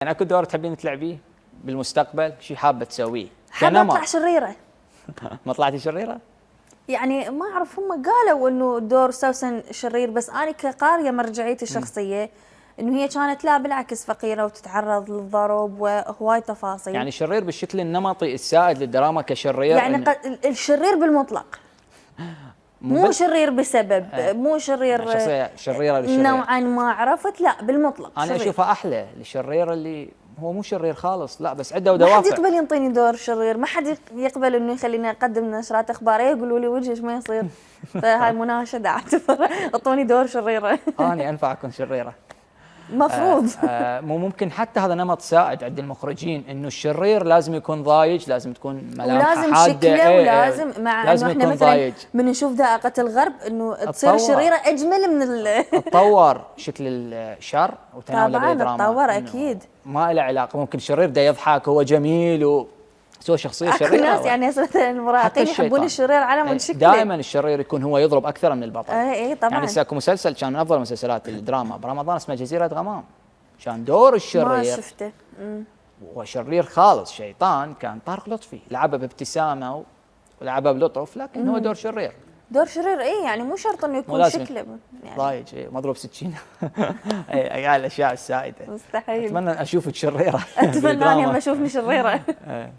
يعني اكو دور تحبين تلعبيه بالمستقبل؟ شيء حابه تسويه؟ حابة اطلع شريرة. ما طلعتي شريره؟ يعني ما اعرف، هم قالوا انه دور سوسن شرير، بس انا كقارية مرجعيتي الشخصية انه هي كانت لا بالعكس فقيرة وتتعرض للضرب وهواي تفاصيل. يعني شرير بالشكل النمطي السائد للدراما كشرير، يعني الشرير بالمطلق، مو شرير بسبب، مو شرير يعني شخصيه شريره للشرير نوعا ما، عرفت؟ لا بالمطلق انا شرير. اشوفها احلى للشرير اللي هو مو شرير خالص، لا بس عنده ما حد دوافع. يقبل ينطيني دور شرير، ما حد يقبل انه يخليني اقدم نشرات اخباريه يقولوا لي وجهك ما يصير. فهاي مناشده اعتبر، اعطوني دور شريره. اني انفع اكون شريره. مفروض. مو ممكن حتى هذا نمط سائد عند المخرجين، انه الشرير لازم يكون ضايج، لازم تكون ملامحه ولازم حاده، شكله، ولازم مع لازم انه احنا يكون مثلا ضايج. من نشوف ذائقه الغرب انه تصير شريره اجمل من تطور شكل الشر وتناوله طبعا بالدراما، تطور اكيد، ما له علاقه. ممكن شرير ده يضحك هو جميل وسوى شخصيه اكو شريره. ناس يعني مثلا المراهقين يحبون الشرير على من شكله. دائما الشرير يكون هو يضرب اكثر من البطل. اي طبعا. يعني اكو مسلسل كان من افضل مسلسلات الدراما برمضان اسمه جزيره غمام، كان دور الشرير ما شفته. وشرير خالص شيطان، كان طارق لطفي لعبه بابتسامه ولعبه بلطف، لكن هو دور شرير. دور شرير اي، يعني مو شرط انه يكون شكله يعني ضايج، مضروب سكينه. اي هاي الاشياء السائده. مستحيل. اتمنى اشوفك شريره. اتمنى اني اشوفني شريره.